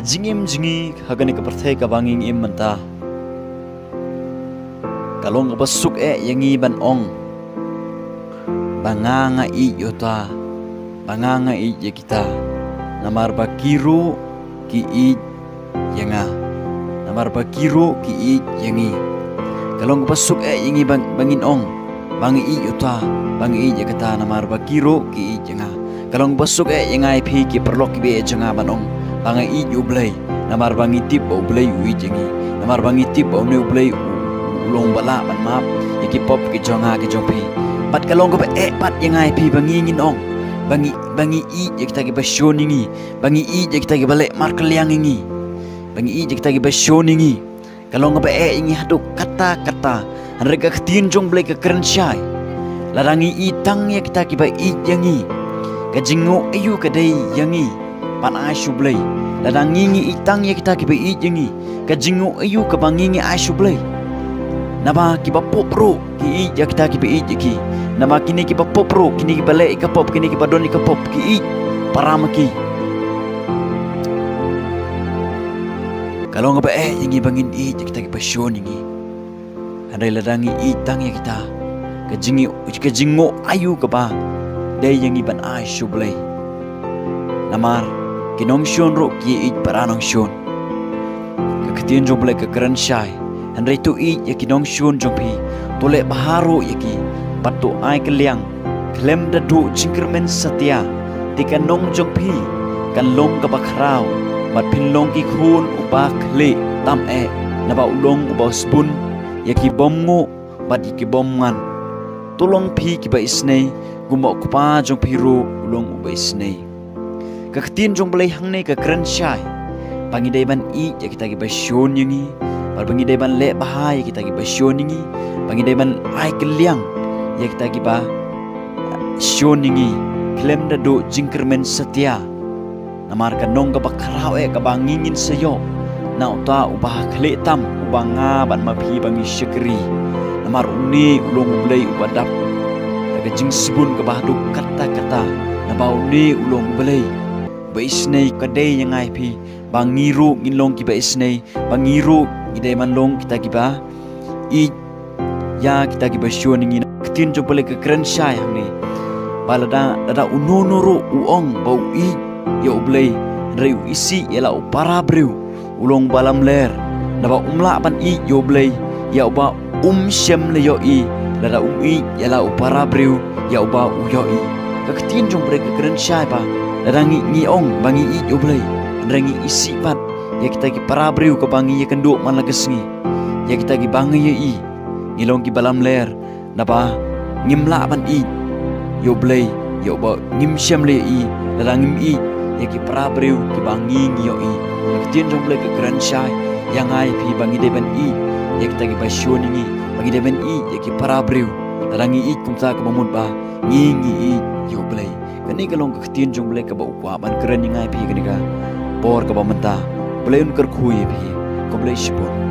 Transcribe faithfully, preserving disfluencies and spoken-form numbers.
Jingim jong ngi ha kane ka pyrthei kaba ngi im mynta ka long kaba suk eh ïa ngi ban ong ba nga nga ïeit ïa uta, ba nga nga ïeit ïa kita. Namar ba ki ruh ki ïeit ïa nga. Namar ba ki ruh ki ïeit ïa ngi. Ka long kaba suk eh ïa ngi ba ngin ong ba nga ïeit ïa uta, ba nga ïeit ïa kata, namar ba ki ruh ki ïeit ïa nga. Ka long kaba suk eh ïa nga ïa phi ki paralok kiba ïeit jong nga ban ong ba nga ïeit ïa U Blei. Namar ba ngi tip ba U Blei u ïeit ïa ngi. Namar ba ngi tip ba une U Blei u long ba lah ban map ïa ki pop ki jong nga ki jong phi. Bad ka long kaba eh pat ïa nga ïa phi ba ngi ngin ong ba ngi ba ngi ïeit ïa kita kiba shun ïa ngi, ba ngi ïeit ïa kita kiba leh markylliang ïa ngi, ba ngi ïeit ïa kita kiba shun ïa ngi. Ka long kaba eh ïa ngi haduh katta katta. Hynrei ka ktien jong U Blei ka kren shai, lada ngi ïeit tang ïa kita kiba ïeit ïa ngi, ka jingnguh aïu ka dei ïa ngi ban ai sha U Blei? Lada ngi ngi ïeit tang ïa kita kiba ïeit ïa ngi, ka jingnguh aïu kaba ngi ngi ai sha U Blei? Naba kiba pop ruh ki ïeit ïa kita kiba ïeit ïa ki. Naba kine kiba pop ruh, kine kiba leh ïa ka pop, kine kiba don ïa ka pop, ki ïeit para ma ki. Ka long kaba eh ïa ngi ba ngin ïeit ïa kita kiba shun ïa ngi. Hynrei lada ngi ïeit tang ïa kita, ka jing ka jingnguh aïu kaba dei ïa ngi ban ai sha U Blei? Namar ki nongshun ruh ki ïeit para nongshun. Ka ktien jong U Blei ka kren shai, hynrei to ïeit ïa ki nongshun jong phi, to leh bha ruh ïa ki, bad to ai kylliang. Khlem da duh jingkyrmen satia, te ka nong jong phi kan long kaba khraw, bad phin long ki khun uba khlieh tam eh, naba u long uba sbun ïa ki bym nguh bad ïa ki bym ngan. To long phi kiba isynei, kumba U Kpa jong phi ruh u long uba isynei. Ka ktien jong U Blei hangne ka kren shai ba ngi dei ban ïeit ïa kita kiba shun ïa ngi, bad ba ngi dei ban leh bha ïa kita kiba shun ïa ngi, ba ngi dei ban ai kylliang ïa kita kiba shun ïa ngi, khlem da duh jingkyrmen satia. Namar ka nong kaba khraw eh kaba ngi ngin sa ïoh na uta uba khlieh tam, uba nga bad ma phi ba ngi shakri. Namar une u long U Blei uba dap da ka jingsbun kaba haduh katta katta. Naba une u long U Blei uba isynei. Ka dei ïa nga ïa phi ba ngi ruh ngin long kiba isynei, ba ngi ruh ngi dei ban long kita kiba ïeit ïa kita kiba shun ïa ngi. Ka ktien jong U Blei ka kren shai hangne ba lada, lada uno uno ruh u ong ba u ïeit ïa U Blei, hynrei u isih ïa la u para briew, u long ba lamler. Naba um lah ban ïeit ïa U Blei ïa uba um shym la ïohi, lada um ïeit ïa la u para briew ïa uba u ïohi. Ka ktien jong U Blei ka kren shai ba lada ngi, ngi ong ba ngi ïeit ïa U Blei, hynrei ngi isih pat ïa kita ki para briew kaba ngi ïakynduh man la ka sngi, ïa kita kiba ngi ïohi, ngi long kiba lamler. Naba ngim lah ban ïeit ïa U Blei ïa uba ngim shym la ïohi, lada ngim ïeit ïa ki para briew kiba ngi ngi ïohi. Ka ktien jong U Blei ka kren shai ïa nga ïa phi ba ngi dei ban ïeit ïa kita kiba shun ïa ngi, ba ngi dei ban ïeit ïa ki para briew. Lada ngi ïeit kumta, kaba mut ba ngi ngi ïeit ïa U Blei. Kane ka long ka ktien jong U Blei kaba u kwah ban kren ïa nga ïa phi kane ka por kaba mynta. U Blei un kyrkhu ïa phi. Khublei shibun.